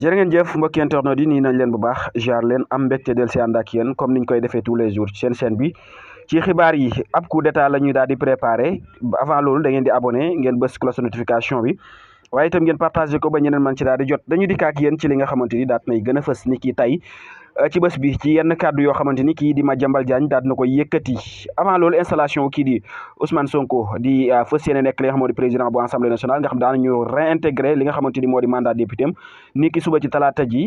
jërë ngeen jëf mbokki internet yi nii nañ leen bu baax jaar leen am mbégte del si ànd ak yéen comme niñ koy defee tous les jours ci seen chaîne bi ci xibaar yi ab coup d'état la ñuy daal di préparé avant loolu da ngeen di abonné ngeen bës cloche notification bi waaye itam ngeen partagé ko ba ñeneen man ci daal di jot dañu dikk ak yéen ci li nga xamante ni daat nay gën a fës ni ki tey ci bés bi ci yenn kàddu yoo xamante ni kii di Madiambal Diagne daal na koy yëkkati avant loolu installation kii di Ousmane Sonko di fas yéene nekk li nga xam moo di président bu assemblée nationale nga xam daanañu réintégré li nga xamante ni moo di mandat député am ni ki suba ci talaata ji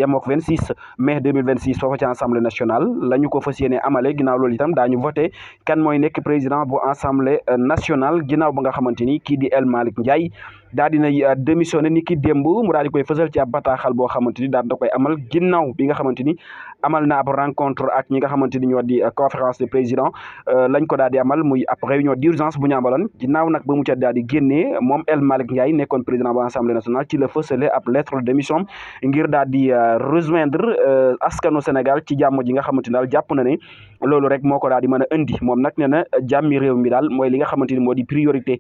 yemook 26 mai 2026 foofa ci assemblée nationale la ñu ko fas yéene amale ginnaaw loolu itam daañu voté kan mooy nekk président bu assemblée nationale ginnaaw ba nga xamante ni kii di El Malick Ndiaye daal dinay démissionné ni ki démb mu daal di koy fësal ci ab bataaxal boo xamante ni daal da koy amal ginnaaw bi nga xamante ni amal na ab rencontre ak ñi nga xamante ni ñoo di conférence de président lañ ko daal di amal muy ab réunion d'urgence bu ñu amaloon ginnaaw nag ba mu ca daal di génnee moom El Malick Ndiaye nekkoon président bu assemblée nationale ci la fësale ab lettre de démission ngir daal di rejoindre askanu Sénégal ci jàmm ji nga xamante ni daal jàpp na ne loolu rek moo ko daal di mën a indi moom nag nee na jàmmi réew mi daal mooy li nga xamante ni moo di priorité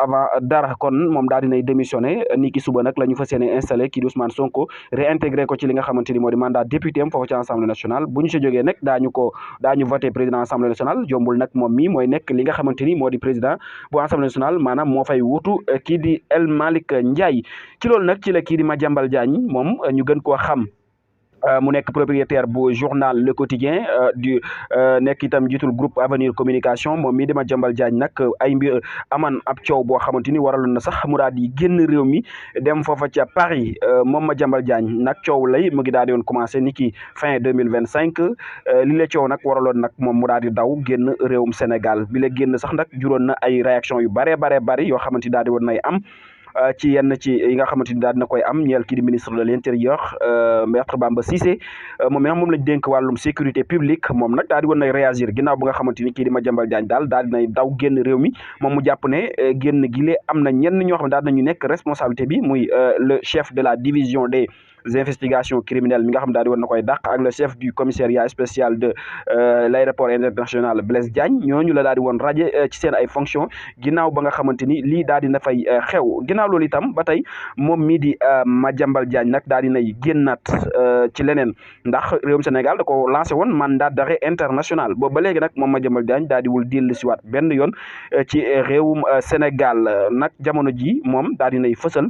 avant dara kon moom daal dinay démissionné ni ki suba nag la ñu fas yéene installé kii di Ousmane Sonko réintégré ko ci li nga xamante ni moo di mandat député am foofu ci assemblée nationale bu ñu si jógee nag daañu voté président assemblée nationale jombul nag moom mi mooy nekk li nga xamante ni moo di président bu assemblée nationale maanaam moo fay wuutu kii di El Malick Ndiaye ci loolu nag ci la kii di Madiambal Diagne moom ñu gën koo xam mu nekk propriétaire bu journal Le Quotidien du nekk itam jiitul groupe Avenir Communication moom mii di Madiambal Diagne nag ay mbir aman ab coow boo xamante ni waraloon na sax mu daal di génn réew mi dem foofa ca Paris moom Madiambal Diagne nag coow lay mu ngi daal di woon commencé ni ki fin 2025 li la coow nag waraloon nag moom mu daal di daw génn réewum Sénégal bi la génn sax nag juróon na ay réaction yu bari yoo xamante ni daal di woon nay am ci yenn ci yi nga xamante ni daal dina koy am ñeel kii di ministre de l'intérieur maître Bamba Cissé moom lañ dénk wàllum sécurité publique moom nag daal di woon nay réagir ginnaaw ba nga xamante ni kii di Madiambal Diagne daal dinay daw génn réew mi moom mu jàpp ne génn gile am na ñenn ñoo xam ne daal nañu nekk responsabilité bi muy le chef de la division des investigations criminelles mi nga xam daal di woon na koy dàq ak le chef du commissariat spécial de l'aéroport international Blaise Diagne ñooñu la daal di woon raje ci seen ay fonctions ginnaaw ba nga xamante ni lii daal di na fay xew ginnaaw loolu itam ba tey moom mii di Madiambal Diagne nag daal di nay génnaat ci leneen ndax réewum Sénégal da ko lancé woon mandat d'arrêt international boobu ba léegi nag moom Madiambal Diagne daal di wul dellu si waat benn yoon ci réewum Sénégal nag jamono ji moom daal di nay fësal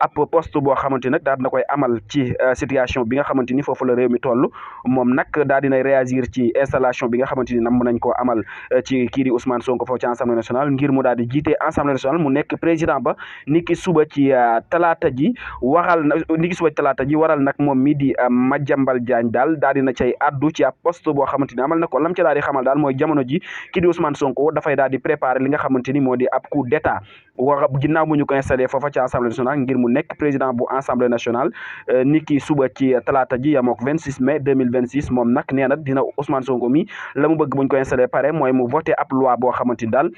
ab poste boo xamante nag daal dina koy amal ci situation bi nga xamante ni foofu la réew mi toll moom nag daal dinay réagir ci installation bi nga xamante ni nam nañ koo amal ci kii di Ousmane Sonko foofu ci assemblée nationale ngir mu daal di jiite assemblée nationale mu nekk président ba ni ki suba ci talaata ji waral nag moom mi di Madiambal Diagne daal dina cay addu ci ab poste boo xamante ni amal na ko lam ca daal di xamal daal mooy jamono ji kii di Ousmane Sonko dafay daal di préparer li nga xamante ni moo di ab coup d'état ginnaaw bu ñu ko installé foofa ci assemblée nationale ngir mu nekk président bu assemblée nationale ni ki suba ci talaata ji yamook 26 mai 2026 moom nag nee na dina Ousmane Sonko mi la mu bëgg buñ ko installé pare mooy mu voté ab loi boo xamante ni daal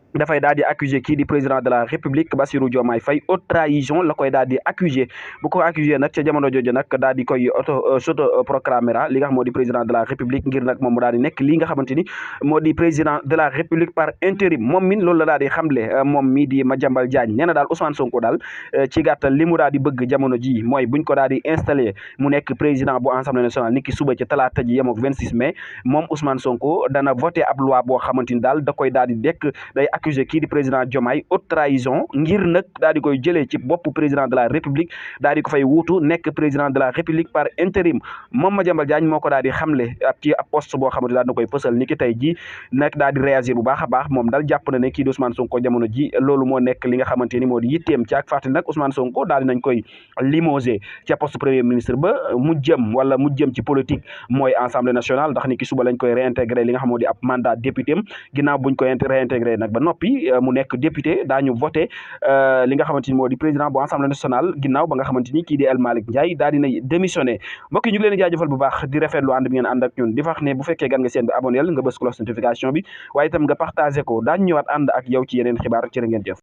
dafay daal di accuser kii di président de la république Bassirou Diomaye Faye haute trahison la koy daal di accuser bu ko accuser nag ca jamono jooju nag daal di koy s'auto proclamera li nga xam moo di président de la république ngir nag moom mu daal di nekk lii nga xamante ni moo di président de la république par intérim moom min loolu la daal di xamle moom mii di Madiambal Diagne nee na daal Ousmane Sonko daal ci gàttal li mu daal di bëgg jamono ji mooy buñ ko daal di installé mu nekk président bu assemblée nationale ni ki suba ci talaata ji yemook 26 mai moom Ousmane Sonko dana voté ab loi boo xamante ni daal da koy daal di dekk day accusé kii di président Diomaye haute trahison ngir nag daal di koy jëlee ci bopp président de la république daal di ko fay wuutu nekk président de la république par intérim moom Madiambal Diagne moo ko daal di xamle ci ab poste boo xamante daal na koy fësal ni ki tey ji nag daal di réagir bu baax a baax moom daal jàpp na ne kii di Ousmane Sonko jamono ji loolu moo nekk li nga xamante ni moo di yitteem ci ak fàttali nag Ousmane Sonko daal di nañ koy limogé ci poste premier ministre ba mu jëm ci politique mooy assemblée nationale ndax ni ki suba lañ koy réintégré li nga xam moo di ab mandat député am ginnaaw buñ koy réintégré nag ba noppi mu nekk député daañu voté li nga xamante ni moo di président bu assemblée nationale ginnaaw ba nga xamante ni kii di El Malick Ndiaye daal dinay démissionné mbokk yi ñu ngi leen di jaajëfal bu baax di rafetlu ànd bi ngeen ànd ak ñun di wax ne bu fekkee gan nga seen bi abonné nga bës cloche notification bi waaye itam nga partagé ko daañu ñëwaat ànd ak yow ci yeneen xibaar jërë ngeen jëf